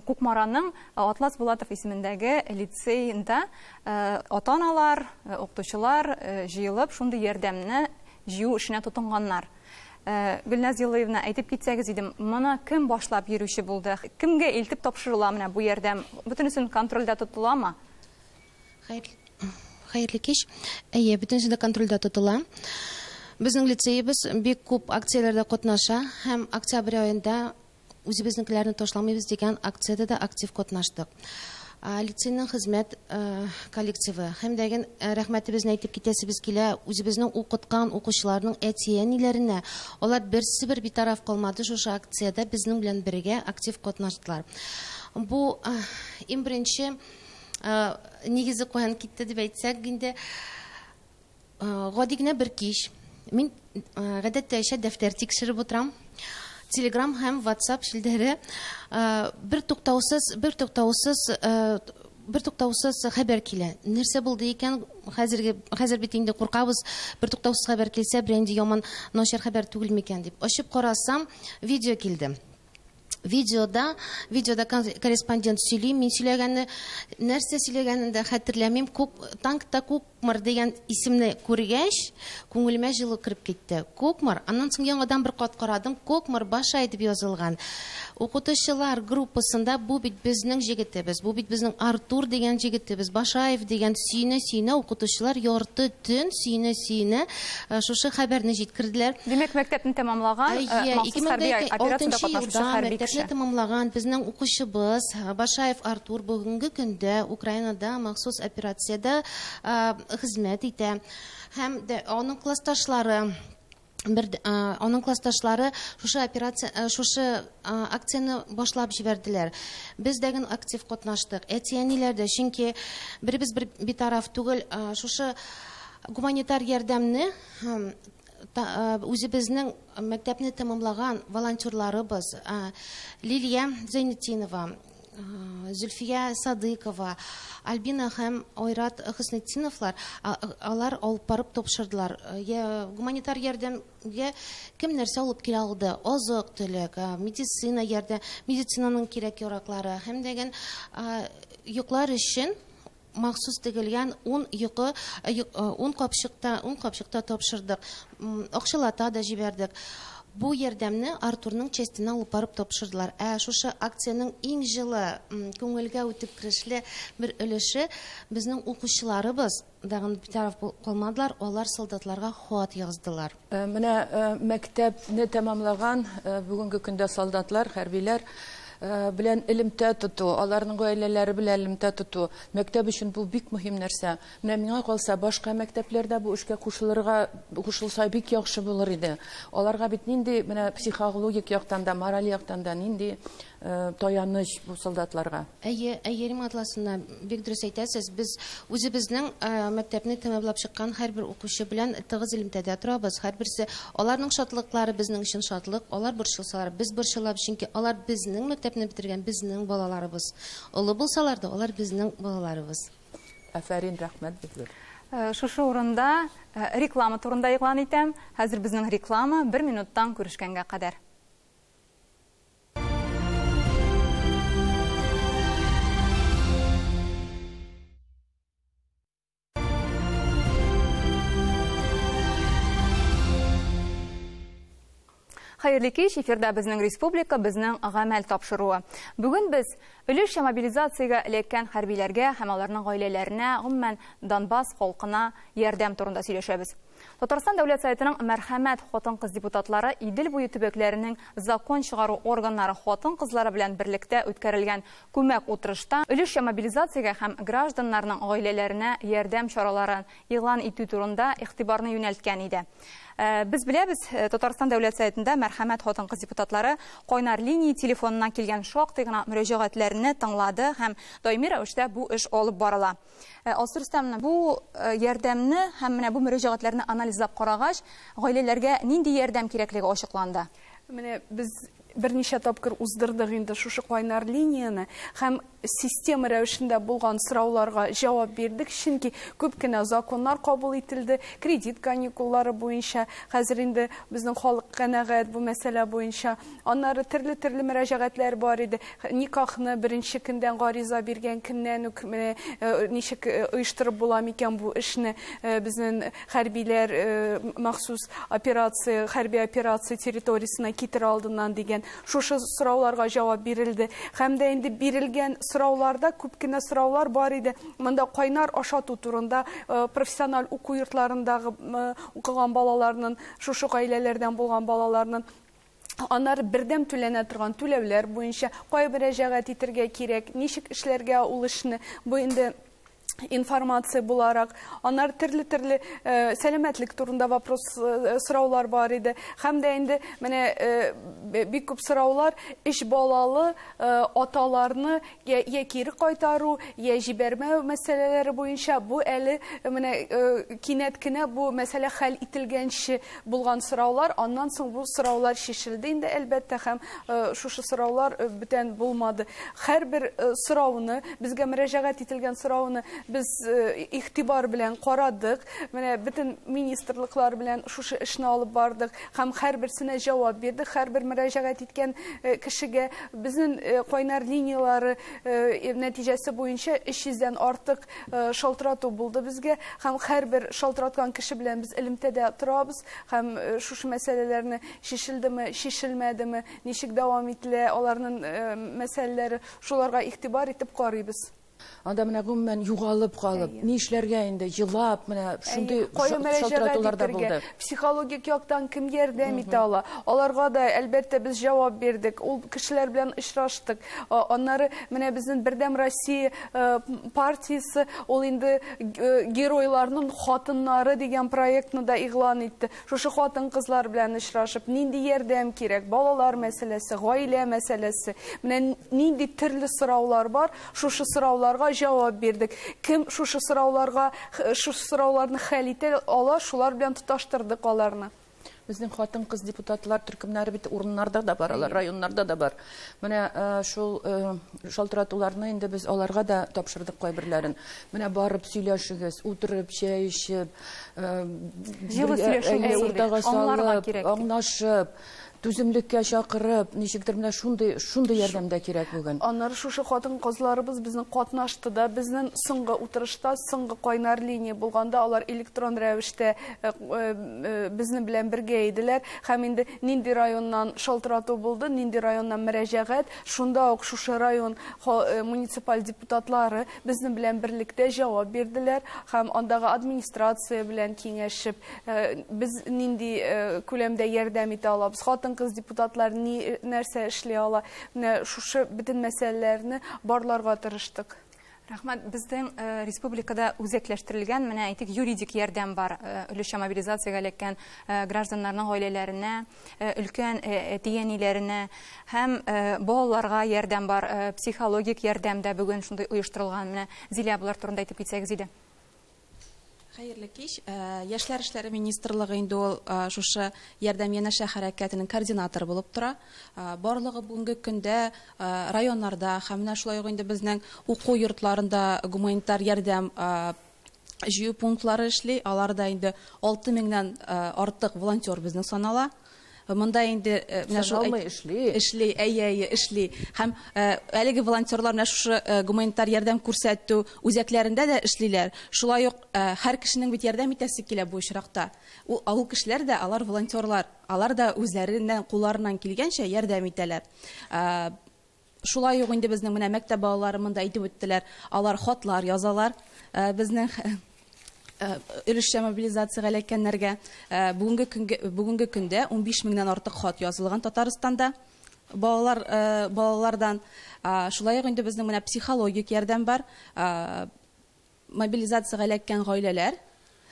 Кукмараның Атлас Булатов исемендәге лицейында, ата-аналар, укытучылар, җыелып шундый ярдәмне җыю эшенә тотынганнар. Гөлназ Юлыевна, әйтеп китсәгез идем, моны кем башлап йөрүче булды? Кемгә илтеп тапшырыла менә бу ярдәм? Бөтенесен контрольдә тотыламы? Хәерле кич. Әйе, бөтенесе дә контрольдә тотыла. Безнең лицеебыз бик күп акцияләрдә катнаша һәм октябрь аенда үзебезнекеләрне ташламыйбыз дигән акциядә дә актив катнаштык. Лицейның хезмәт коллективы һәм дә рәхмәтебезне әйтеп китәсебез килә үзебезнең укыткан укучыларның әти-әниләренә. Алар берсе бер битараф калмады, шушы акциядә безнең белән бергә актив катнаштылар. Бу иң беренче нигезе каян китте дип әйтсәк инде, гади генә бер кич. Мин гадәттәгечә дәфтәр тикшереп утырам. Телеграм һәм WhatsApp челтәре бер туктаусыз хәбәр килә. Нәрсә булды икән? Хәзер бит инде куркабыз, бер туктаусыз хәбәр килсә, бернинди яман начар хәбәр түгел микән дип. Ачып карасам, видео килде. Видеода корреспондент сөйли, мин сөйләгәнне, нәрсә сөйләгәнен дә хәтерләмим. Танкта Кукмар дигән исемне күргәч, күңелемә җылы кереп китте. Кукмар, аннан соң яңадан бер кат карадым, Кукмар Башай дип язылган. Укытучылар группасында бу бит безнең җегетебез, бу бит безнең Артур дигән җегетебез, Башаев дигән сөенә-сөенә укытучылар ярты төн сөенә-сөенә шушы хәбәрне җиткерделәр. Димәк, мәктәпне тәмамлаган, махсус хәрби операциядә катнашучы хәрби кеше. Мәктәпне тәмамлаган безнең укучыбыз Башаев Артур бүгенге көндә Украинада махсус операциядә хезмәт итә. Һәм дә аның классташлары шушы операция, шушы акцияне башлап җибәрделәр. Без дә актив катнаштык. Әти-әниләр дә, чөнки беребез бер битараф түгел, шушы гуманитар ярдәмне үзебезнең мәктәпне тәмамлаган волонтерларыбыз Лилия Зәйнетдинова, Зөлфия Садыкова, Альбина һәм Айрат Хөснетдиновлар, алар алып барып тапшырдылар. Гуманитар ярдәмгә кем нәрсә алып килә алды? Азык-төлек, медицина ярдәм, медицинаның кирәк-яраклары һәм дә йоклар өчен махсус тегелгән 10 йокы, 10 капчыкта тапшырдык. Акчалата да җибәрдек. Бу ярдәмне Артурның частена алып барып тапшырдылар. Ә шушы акциянең иң җылы, күңелгә үтеп керешле бер өлеше безнең укучыларыбыз дагын битараф калмадылар, алар солдатларга хат яздылар. Менә мәктәпне тәмамлаган бүгенге көндә солдатлар, хәрбиләр белән элемтә тоту, аларның гаиләләре белән элемтә тоту мәктәп өчен бу бик мөһим нәрсә. Менә миңа калса, башка мәктәпләрдә бу эшкә кушылса бик яхшы булыр иде. Аларга бит нинди менә психологик яктан да, мораль яктан да нинди таяныч бу солдатларга. Әйе, әйе, Рима Атласовна, бик дөрес әйтәсез. Без үзебезнең мәктәпне тәмамлап чыккан һәрбер укучы белән тыгыз элемтәдә торабыз. Һәрберсе аларның шатлыклары безнең өчен шатлык, алар борчылсалар, без борчылабыз, чөнки алар безнең мәктәпне битергән, безнең балаларыбыз. Олы булсалар да, алар безнең балаларыбыз. Афәрин, рәхмәт бик. Шушы урында реклама турында игълан итәм. Хәзер безнең реклама бер минуттан күрешкәнгә кадәр. Хәерле кич, эфирда безнең республика, безнең гамәл тапшыруы. Бүген без өлешчә мобилизациягә эләккән хәрбиләргә һәм аларның гаиләләренә, гомумән Донбасс халкына ярдәм турында сөйләшәбез. Татарстан Дәүләт Советының мәрхәмәт хатын-кыз депутатлары Идел буе төбәкләренең закон чыгару органнары хатын-кызлары белән берлектә үткәрелгән күмәк утырышта өлешчә мобилизациягә һәм гражданнарның гаиләләренә ярдәм чараларын игълан итү турында игътибарны юнәлткән иде. Без беләбез, Татарстан Дәүләт Советында мәрхәмәт хатын-кыз депутатлары кайнар линия телефонына килгән шактый гына мөрәҗәгатьләрне тыңлады һәм даими рәвештә бу эш алып барыла. Алсу Рөстәмовна, бу ярдәмне һәм менә бу мөрәҗәгатьләрне анализлап карагач, гаиләләргә нинди ярдәм кирәклеге ачыкланды? Менә без Берничә тапкыр уздырдык инде шушы кайнар линияне һәм система рәвешендә булган сорауларга җавап бирдек, чөнки күп кенә законнар кабул ителде, кредит каникуллары буенча, хәзер инде безнең халык канәгать бу мәсьәлә буенча. Аннары төрле-төрле мөрәҗәгатьләр бар иде. Никахны беренче көндән гариза биргән көннән үк менә ничек оештырып була микән бу эшне, безнең хәрбиләр махсус операция, хәрби операция территориясенә китер алдыннан дигән шушы сорауларга җавап бирелде. Һәм дә инде бирелгән сорауларда күп кенә сораулар бар иде. Монда кайнар ашату турында профессиональ уку йортларындагы укыган балаларның, шушы гаиләләрдән булган балаларның, аннары бердәм түләнә торган түләүләр буенча кая мөрәҗәгать итәргә кирәк, ничек эшләргә ул эшне, бу инде информация буларак. Аннары төрле-төрле сәламәтлек турында вопрос, сораулар бар иде. Һәм дә инде менә бик күп сораулар өч балалы аталарны я кире кайтару, я җибәрмәү мәсьәләләре буенча. Бу әле менә кинәт кенә бу мәсьәлә хәл ителгәнче булган сораулар. Аннан соң бу сораулар чишелде инде әлбәттә, һәм шушы сораулар бүтән булмады. Һәрбер сорауны, безгә мөрәҗәгать ителгән сорауны без игътибар белән карадык. Менә бөтен министрлыклар белән шушы эшне алып бардык һәм һәрберсенә җавап бирдек. Һәрбер мөрәҗәгать иткән кешегә безнең кайнар линиялары нәтиҗәсе буенча 300-дән артык шалтырату булды безгә, һәм һәрбер шалтыраткан кеше белән без элемтәдә торабыз һәм шушы мәсьәләләрне чишелдеме, чишелмәдеме, ничек дәвам ителә аларның мәсьәләләре, шуларга игътибар итеп карыйбыз. Анда менә гомумән югалып калып, ни эшләргә инде, елап, менә шундый шалтыратулар да булды. Психологик яктан кем ярдәм итә ала? Аларга да әлбәттә без җавап бирдек, ул кешеләр белән очраштык. Аннары менә безнең Бердәм Россия партиясе ул инде геройларның хатыннары дигән проектны да игълан итте. Шушы хатын-кызлар белән очрашып, нинди ярдәм кирәк, балалар мәсьәләсе, гаилә мәсьәләсе, менә нинди төрле сораулар бар, шушы сорауларга җавап бирдек. Кем шушы сорауларга, шушы сорауларны хәл итә ала, шулар белән тоташтырдык аларны. Безнең хатын-кыз депутатлар төркемнәре бит урыннарда да бар, алар районнарда да бар. Менә шул шалтыратуларны инде без аларга да тапшырдык кайберләрен. Менә барып сөйләшегез, утырып, чәй эчеп, җылы сөйләшү, уртага салып, аңлашып, түземлеккә чакырып, ничектер менә шундый ярдәм дә кирәк бүген. Аннары шушы хатын-кызларыбыз безнең катнашты да, безнең соңгы утырышта, соңгы кайнар линия булганда алар электрон рәвештә безнең белән бергә иделәр. Һәм инде нинди районнан шалтырату булды, нинди районнан мөрәҗәгать, шунда ук шушы район муниципаль депутатлары безнең белән берлектә җавап бирделәр һәм андагы администрация белән киңәшеп, без нинди күләмдә ярдәм итә алабыз, хатын-кыз депутатлар ни нәрсә эшли ала, менә шушы бөтен мәсьәләләрне барларга тырыштык. Рәхмәт. Безнең республикада үзәкләштерелгән, менә әйтик, юридик ярдәм бар. Өлешчә мобилизациягә эләккән гражданнарның гаиләләренә, өлкән әти-әниләренә һәм балаларга ярдәм бар, психологик ярдәм дә бүген шундый оештырылган. Менә Зилә, болар турында әйтеп китсәгез иде. Хәерле кич. Яшьләр эшләре министрлыгы инде ул шушы ярдәм янәшә хәрәкәтенең координаторы булып тора. Барлыгы бүгенге көндә районнарда һәм менә шулай ук инде безнең уку йортларында гуманитар ярдәм җыю пунктлары эшли. Аларда инде 6000-нән артык волонтер безнең санала. Монда инде менә шул эшли. Эшли, әйе, эшли. Һәм әлеге волонтерлар менә шушы гуманитар ярдәм күрсәтү үзәкләрендә дә эшлиләр. Шулай ук һәр кешенең бит ярдәм итәсе килә бу очракта. Ул авыл кешеләр дә, алар волонтерлар, алар да үзләреннән, кулларыннан килгәнчә ярдәм итәләр. Шулай ук инде безнең менә мәктәп балалары монда әйтеп үттеләр, алар хатлар язалар. Безнең өлешчә мобилизациягә эләккәннәргә бүгенге көндә 15 меңнән артык хат язылган Татарстанда балалардан. Шулай ук инде безнең менә психологик ярдәм бар. Мобилизациягә эләккән гаиләләр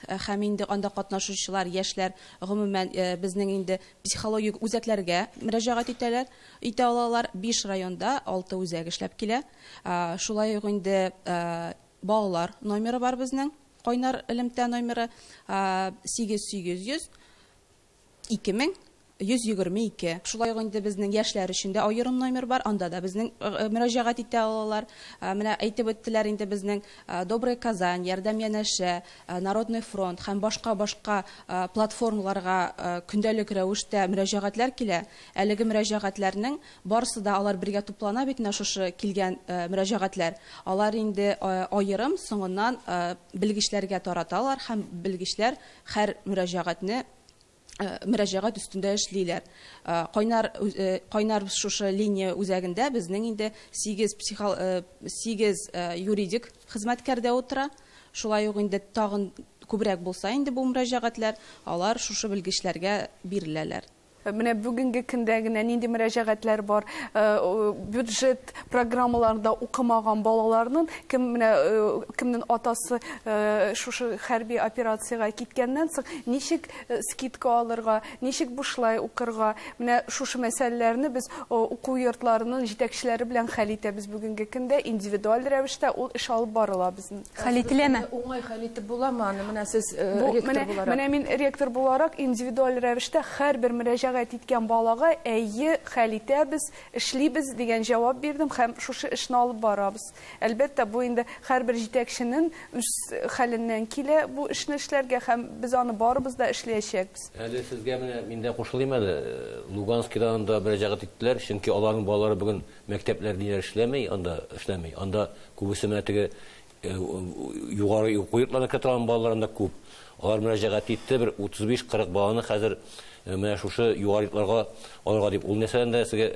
һәм инде анда катнашучылар, яшьләр гомумән безнең инде психологик үзәкләргә мөрәҗәгать итәләр, итә алалар. 5 районда 6 үзәк эшләп килә. Шулай ук инде балалар номеры бар безнең. Кайнар элемтә номеры 8800 2000. 122. Шулай ук инде безнең яшьләр өчен дә аерым номер бар, анда да безнең мөрәҗәгать итә алалар. Менә әйтеп үттеләр инде безнең Добрая Казань, Ярдәм янәшә, Народный фронт һәм башка-башка платформаларга көндәлек рәвештә мөрәҗәгатьләр килә. Әлеге мөрәҗәгатьләрнең барысы да алар бергә туплана бит менә шушы килгән мөрәҗәгатьләр. Алар инде аерым соңыннан белгечләргә тараталар һәм белгечләр һәр мөрәҗәгатьне мөрәҗәгать өстендә эшлиләр. Кайнар кайнар шушы линия үзәгендә безнең инде 8 8 юридик хезмәткәр дә утыра. Шулай ук инде тагын күбрәк булса инде бу мөрәҗәгатьләр, алар шушы белгечләргә биреләләр. Менә бүгенге көндә генә нинди мөрәҗәгатьләр бар? Бюджет программаларында укымаган балаларның кем менә кемнең атасы шушы хәрби операциягә киткәннән соң ничек скидка алырга, ничек бушлай укырга? Менә шушы мәсьәләләрне без уку йортларының җитәкчеләре белән хәл итәбез бүгенге көндә индивидуаль рәвештә ул эш алып барыла безнең. Хәл ителәме? Уңай хәл итеп буламы аны? Менә сез ректор буларак. Менә мин ректор буларак индивидуаль рәвештә һәрбер мөрәҗәгать иткән балага әйе хәл итәбез, эшлибез дигән җавап бирдем һәм шушы эшне алып барабыз. Әлбәттә, бу инде һәрбер җитәкченең үз хәленнән килә бу эшне эшләргә һәм без аны барыбыз да эшләячәкбез. Әле сезгә менә мин дә кушылыйм әле. Луганскидан да мөрәҗәгать иттеләр, чөнки аларның балалары бүген мәктәпләрдә эшләми, анда эшләми. Анда күбесе менә теге югары уку йортларына керә торган балалар күп. Алар мөрәҗәгать итте, бер 35-40 баланы хәзер менә шушы югары йортларга алырга дип. Ул нәрсәдән дә сезгә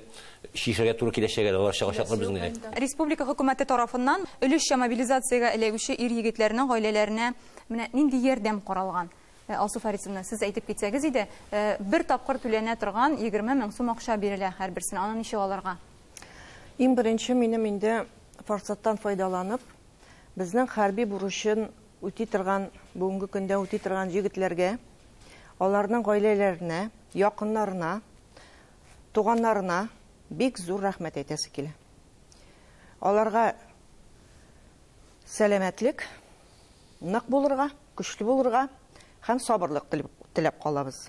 шишәргә туры киләчәк әле, алар чыгачаклар безнең. Республика хөкүмәте тарафыннан өлешчә мобилизациягә эләгүче ир-егетләрнең гаиләләренә менә нинди ярдәм каралган? Алсу Фарисовна, сез әйтеп китсәгез иде, бер тапкыр түләнә торган 20 мең сум акча бирелә һәрберсенә. Аны ничек алырга? Иң беренче минем инде форсаттан файдаланып, безнең хәрби бурычын үти торган, бүгенге көндә үти торган егетләргә, аларның гаиләләренә, якыннарына, туганнарына бик зур рәхмәт әйтәсе килә. Аларга сәламәтлек, нык булырга, көчле булырга һәм сабырлык теләп калабыз.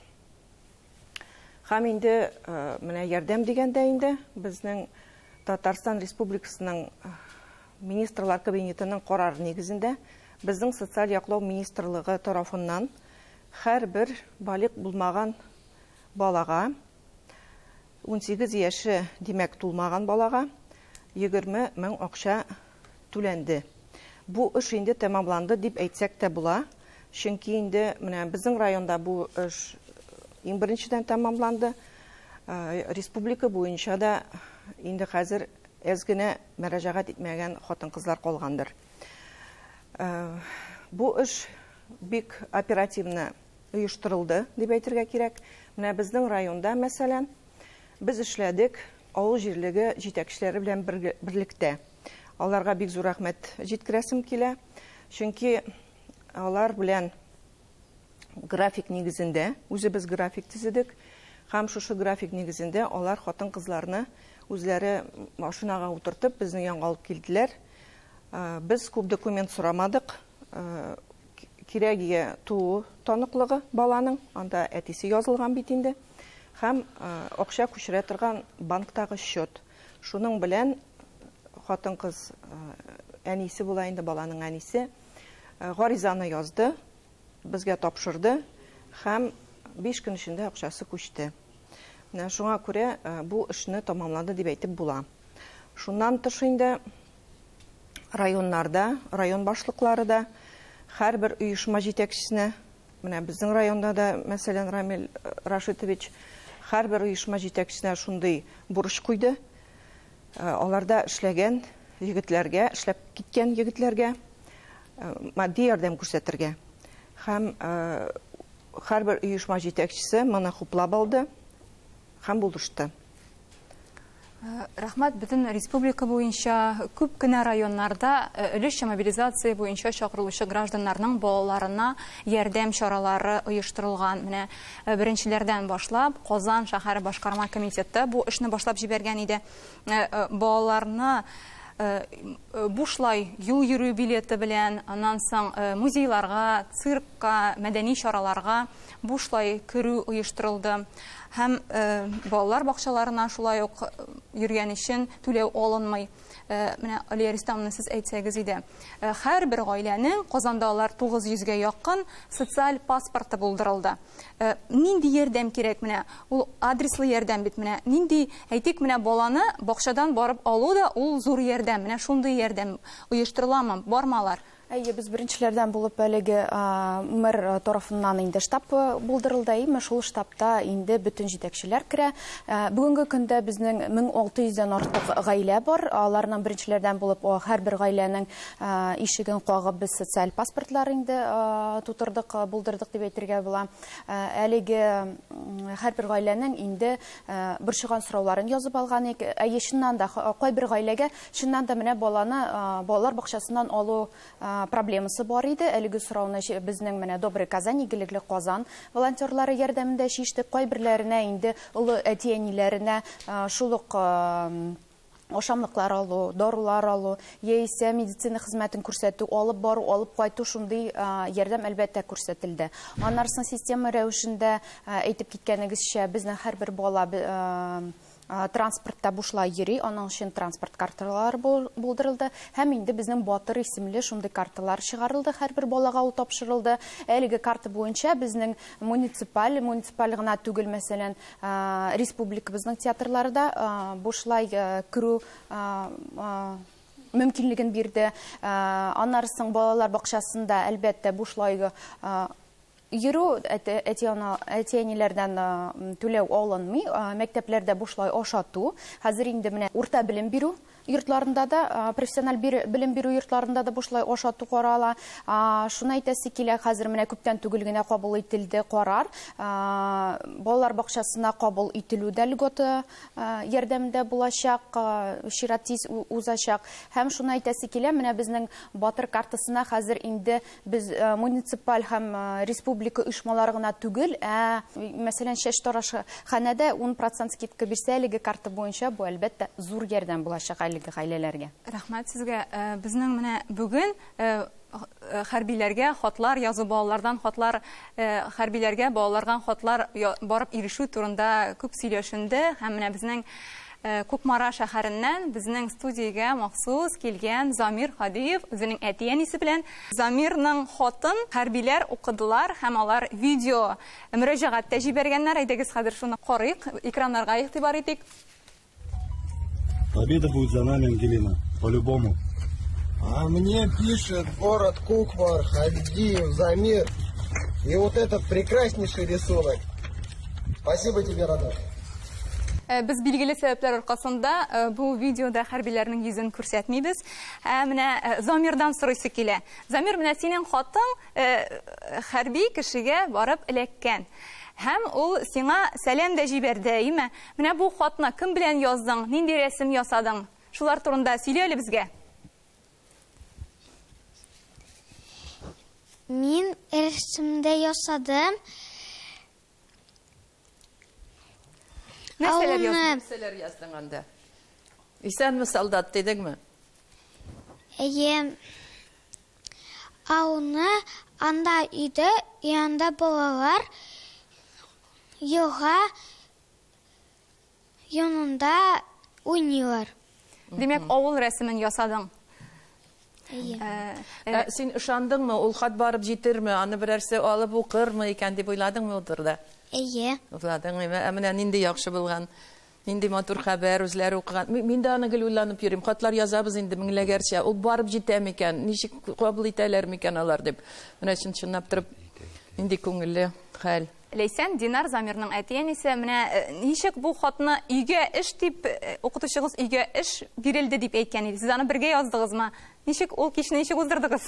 Һәм инде менә ярдәм дигәндә инде безнең Татарстан Республикасының Министрлар Кабинетының карары нигезендә безнең социаль яклау министрлыгы тарафыннан һәрбер балигъ булмаган балага 18 яше димәк тулмаган балага 20 мең акча түләнде. Бу эш инде тәмамланды дип әйтсәк тә була, чөнки инде менә безнең районда бу эш иң беренчедән тәмамланды. Республика буенча да инде хәзер әз генә мөрәҗәгать итмәгән хатын-кызлар калгандыр. Бу эш бик оперативно оештырылды дип әйтергә кирәк. Менә безнең районда, мәсәлән, без эшләдек авыл җирлеге җитәкчеләре белән берлектә. Аларга бик зур рәхмәт җиткерәсем килә, чөнки алар белән график нигезендә, үзебез график төзедек, һәм шушы график нигезендә алар хатын-кызларны үзләре машинага утыртып безнең янга алып килделәр. Без күп документ сорамадык. Кирәгие туу таныклыгы баланың, анда әтисе язылган бит инде, һәм акча күчерә торган банктагы счет. Шуның белән хатын-кыз әнисе була инде, баланың әнисе, гаризаны язды, безгә тапшырды һәм 5 көн эчендә акчасы күчте. Менә шуңа күрә бу эшне тамамланды дип әйтеп була. Шуннан тыш инде районнарда, район башлыклары да һәрбер оешма җитәкчесенә, менә безнең районда да, мәсәлән, Рамил Рашитович һәрбер оешма җитәкчесенә шундый бурыч куйды. Аларда эшләгән егетләргә, эшләп киткән егетләргә матди ярдәм күрсәтергә. Һәм һәрбер оешма җитәкчесе моны хуплап алды һәм булышты. Рәхмәт, бөтен республика буенча күп кенә районнарда өлешчә мобилизация буенча чакырылучы гражданнарның балаларына ярдәм чаралары оештырылган. Менә беренчеләрдән башлап Казан шәһәре башкарма комитеты бу эшне башлап җибәргән иде. Балаларны Бушлай юл йөрү билеты белән, аннан соң музейларга, циркка, мәдәни чараларга бушлай керү оештырылды. Һәм балалар бакчаларына шулай ук йөргән өчен түләү алынмый. Менә Алия Рөстәмовна, сез әйтсәгез иде. Һәрбер гаиләнең, Казанда алар 900гә якын, социаль паспорты булдырылды. Нинди ярдәм кирәк менә? Ул адреслы ярдәм бит менә. Нинди, әйтик, менә баланы бакчадан барып алу да ул зур ярдәм. Менә шундый ярдәм оештырыламы? Бармы алар? Әйе, без беренчеләрдән булып әлеге мэр тарафыннан инде штаб булдырылды. Әйме, шул штабта инде бөтен җитәкчеләр керә. Бүгенге көндә безнең 1600дән артык гаилә бар. Аларның беренчеләрдән булып һәрбер гаиләнең ишеген кагып без социаль паспортлар инде тутырдык, булдырдык дип әйтергә була. Әлеге һәрбер гаиләнең инде борчыган сорауларын язып алган идек. Әйе, чыннан да кайбер гаиләгә чыннан да менә баланы балалар бакчасыннан алу проблемасы бар иде. Әлеге сорауны безнең менә Добрый Казан, игелекле Казан волонтерлары ярдәмендә чиштек. Кайберләренә инде олы әти-әниләренә шул ук ашамлыклар алу, дарулар алу, яисә медицина хезмәтен күрсәтү, алып бару, алып кайту шундый ярдәм әлбәттә күрсәтелде. Аннан система рәвешендә әйтеп киткәнегезчә, безнең һәрбер бала транспортта бушлай йөри, аның өчен транспорт карталары булдырылды һәм инде безнең Батыр исемле шундый карталар чыгарылды, һәрбер балага ул тапшырылды. Әлеге карта буенча безнең муниципаль гына түгел, мәсәлән, республикабызның театрлары да бушлай керү мөмкинлеген бирде. Аннан соң балалар бакчасында әлбәттә бушлай йөрү әти-әниләрдән түләү алынмый, мәктәпләрдә бушлай ашату. Хәзер инде менә урта белем бирү йортларында да, профессиональ белем бирү йортларында да бушлай ашату карала. Шуны әйтәсе килә, хәзер менә күптән түгел генә кабул ителде карар. Балалар бакчасына кабул ителү дә льгота ярдәмендә булачак, чират тиз узачак. Һәм шуны әйтәсе килә, менә безнең Батыр картасына хәзер инде без муниципаль һәм республика оешмалары гына түгел, ә мәсәлән, чәч тарашханәдә 10% скидка бирсә, әлеге карта буенча бу әлбәттә зур ярдәм булачак әлеге гаиләләргә. Рәхмәт сезгә. Безнең менә бүген хәрбиләргә хатлар язу, балалардан хатлар, хәрбиләргә балалардан хатлар барып ирешү турында күп сөйләшенде. Һәм менә безнең Кукмара шәһәреннән безнең студиягә махсус килгән Замир Һадиев үзенең әти-әнисе белән. Замирның хатын хәрбиләр укыдылар һәм алар видео мөрәҗәгать тә җибәргәннәр. Әйдәгез хәзер шуны карыйк, экраннарга игътибар итик. Победа будет за нами, Ангелина, по-любому. А мне пишет город Кукмар, Хадиев, Замир. И вот этот прекраснейший рисунок. Спасибо тебе, родной. Без билгеле сәбәпләр аркасында бу видеода хәрбиләрнең йөзен күрсәтмибез. Менә Замирдан сорыйсы килә. Замир, менә синең хатың хәрби кешегә барып эләккән. Һәм ул сиңа сәлам дә җибәрде, әйме? Менә бу хатны кем белән яздың, нинди рәсем ясадың? Шулар турында сөйлә әле безгә. Мин рәсемдә ясадым. Нәрсәләр яздың? Нәрсәләр яздың анда? Исәнме, солдат, дидеңме? Әйе. Ауны анда иде, янда балалар елга янында уйныйлар. Димәк, авыл рәсемен ясадың. Әйе. Син ышандыңмы, ул хат барып җитерме, аны берәрсе алып укырмы икән дип уйладыңмы ул турыда? Әйе. Уйладыңмы? Ә менә нинди яхшы булган, нинди матур хәбәр үзләре укыган. Мин дә аны гел уйланып йөрим. Хатлар язабыз инде меңләгәрчә. Ул барып җитә микән, ничек кабул итәләр микән алар дип. Менә чын-чынлап торып нинди күңелле хәл. Ләйсән, Динар, Замирның әти-әнисе, менә ничек бу хатны өйгә эш дип, укытучыгыз өйгә эш бирелде дип әйткән иде. Сез аны бергә яздыгызмы? Ничек ул кичне ничек уздырдыгыз?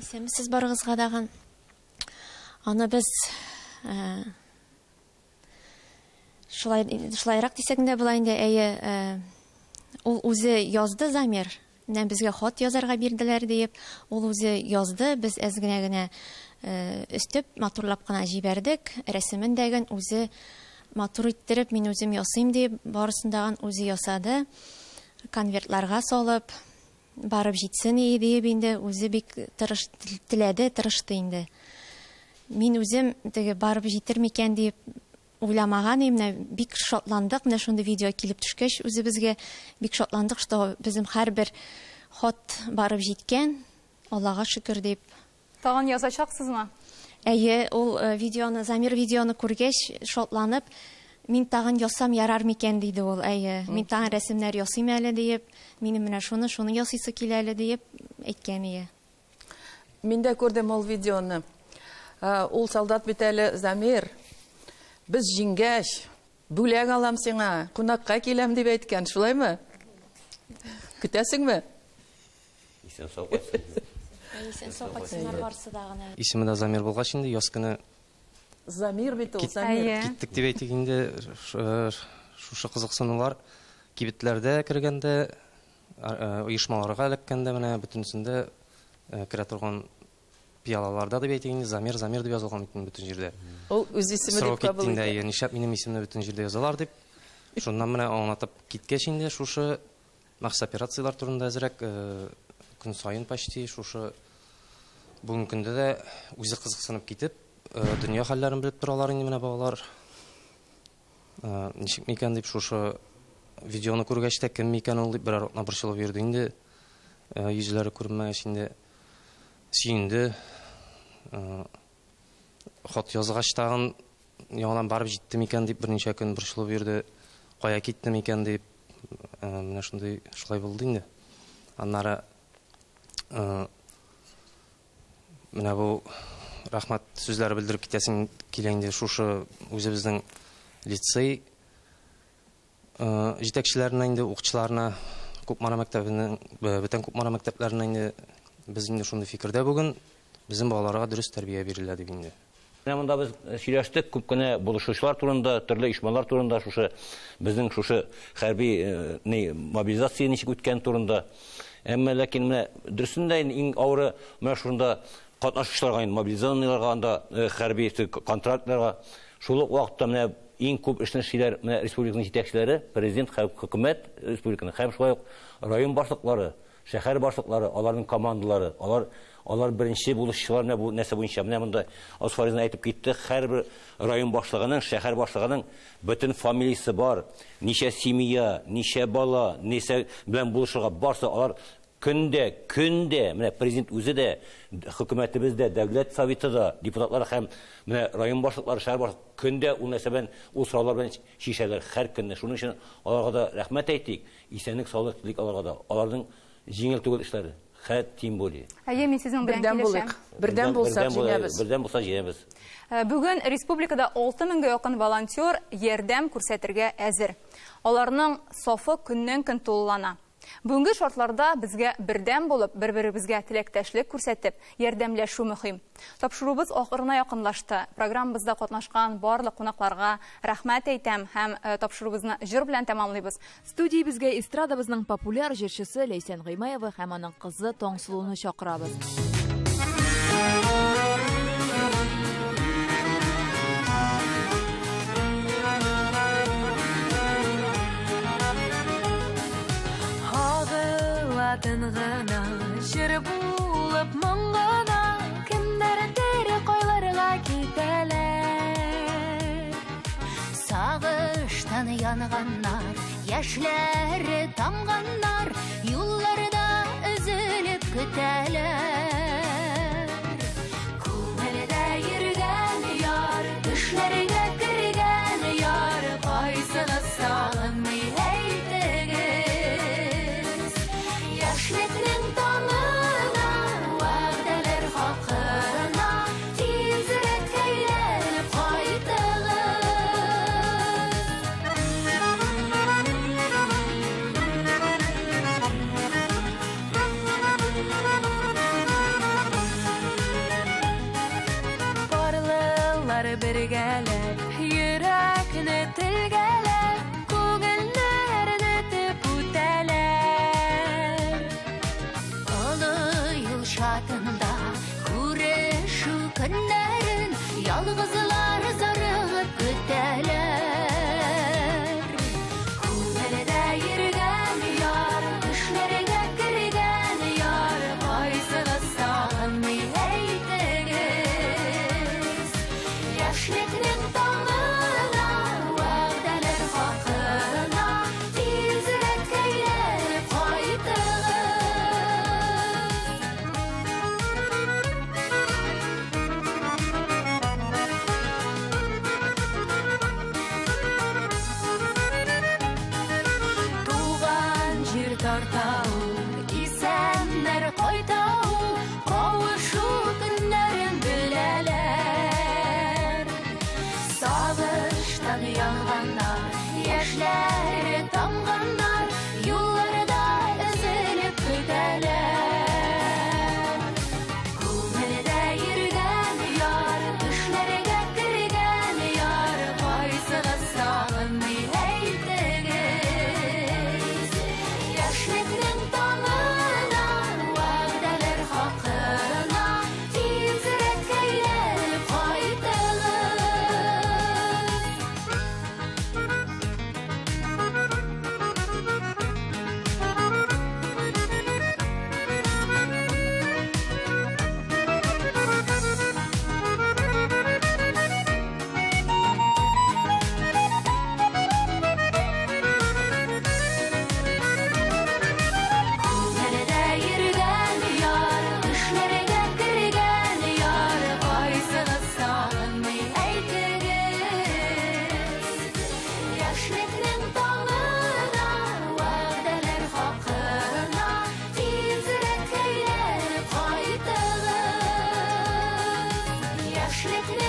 Исәнмесез барыгызга дагы. Аны без шулайрак дисәк дә була инде, әйе, ул үзе язды Замир. Менә безгә хат язарга бирделәр диеп, ул үзе язды, без әз генә генә өстеп, матурлап кына җибәрдек. Рәсемен дә үзе матур иттереп, мин үзем ясыйм дип, барысын да үзе ясады. конвертларга салып, барып җитсен диеп инде, үзе бик теләде, тырышты инде. Мин үзем теге барып җитер микән дип уйламаган идем, менә бик шатландык, менә шундый видео килеп төшкәч үзебезгә бик шатландык, что безнең һәрбер хат барып җиткән, Аллага шөкер дип. Тагын язачаксызмы? Әйе, ул видеоны, Замир видеоны күргәч, шатланып, мин тагын ясам ярар микән диде ул. Әйе, мин тагын рәсемнәр ясыйм әле диеп, минем менә шуны, шуны ясыйсы килә әле диеп әйткән ие. Мин дә күрдем ул видеоны. Ул солдат бит әле, Замир, без җиңгәч, бүләк алам сиңа, кунакка киләм дип әйткән, шулаймы? Көтәсеңме? Исән сау кайтсын. Исән сау кайтсыннар барысы да гына. Исеме дә Замир булгач инде, яз көне Замир бит ул, Замир. Киттек дип әйтик инде, шушы кызыксынулар кибетләрдә кергәндә, оешмаларга эләккәндә менә бөтенсендә керә торган пиалаларда дип әйтик инде, Замир, Замир дип язылган бит бөтен җирдә. Ул үз исеме дип кабул итә. Нишләп минем исемне бөтен җирдә язалар дип. Шуннан менә аңлатып киткәч инде шушы махсус операцияләр турында әзрәк көн саен почти шушы бүгенге көндә дә үзе кызыксынып китеп, дөнья хәлләрен белеп торалар инде менә балалар. Ничек микән дип шушы видеоны күргәч тә кем микән ул дип берәр атна борчылып йөрде инде. Йөзләре күренмәгәч инде сөенде. Хат язгач тагын яңадан барып җитте микән дип берничә көн борчылып йөрде. Кая китте микән дип, менә шундый шулай булды инде. Аннары менә бу рәхмәт сүзләре белдереп китәсең килә инде шушы үзебезнең лицей җитәкчеләренә инде, укытучыларына, Кукмара мәктәбенең, бөтен Кукмара мәктәпләренә инде без инде шундый фикердә бүген, безнең балаларга дөрес тәрбия бирелә дип инде. Менә монда без сөйләштек күп кенә булышучылар турында, төрле оешмалар турында, шушы безнең шушы хәрби мобилизация ничек үткән турында. Әмма ләкин менә дөресендә иң авыры менә шунда катнашучыларга, инде мобилизованныйларга, анда хәрби контрактларга. Шул ук вакытта менә иң күп эшне эшлиләр менә республиканың җитәкчеләре, президент һәм хөкүмәт республиканың һәм шулай ук район башлыклары, шәһәр башлыклары, аларның командалары, алар беренче булышчылар менә бу нәрсә буенча. Менә монда Асфаризна әйтеп китте, һәрбер район башлыгының, шәһәр башлыгының бөтен фамилиясе бар, ничә семья, ничә бала, ничә белән булышырга барса, алар көндә, көндә, менә президент үзе дә, хөкүмәтебез дә, дәүләт советы да, депутатлар һәм менә район башлыклары, шәһәр башлыклары көндә ул нәрсә белән, ул сораулар белән чишәләр һәр көнне. Шуның өчен аларга да рәхмәт әйтик, исәнлек, саулык телик аларга да. Аларның җиңел түгел эшләре. Хәт тим более. Әйе, мин сезнең белән Бердәм килешәм. булыйк. Бердәм булсак җиңәбез. Бердәм булсак җиңәбез. Бүген республикада 6000гә якын волонтер ярдәм күрсәтергә әзер. Аларның сафы көннән-көн тулылана. Бүгенге шартларда безгә бердәм булып, бер-беребезгә теләктәшлек күрсәтеп, ярдәмләшү мөһим. Тапшыруыбыз ахырына якынлашты. Программабызда катнашкан барлык кунакларга рәхмәт әйтәм һәм тапшыруыбызны җыр белән тәмамлыйбыз. Студиябезгә эстрадабызның популяр җырчысы Ләйсән Гыймаева һәм аның кызы Таңсылуны чакырабыз. Тынгына, җыр булып моңгына, кемнәр тере кайларга китәләр. Сагыштан янганнар, яшьләре тамганнар, юлларда өзелеп көтәләр. Күңелдә йөргән яр, төшләргә кергән яр, кайсыгыз сагынмый әйтегез. Яшьлекнең таңына, вәгъдәләр хакына, тизрәк әйләнеп кайтыгыз. Парлылар бергәләп, йөрәкне телгәләп, күңелне әрнетеп үтәләр. Олы юл чатында күрешү көннәрен ялгызлар зарыгып көтәләр. Күңелдә йөргән яр, Яшьлекнең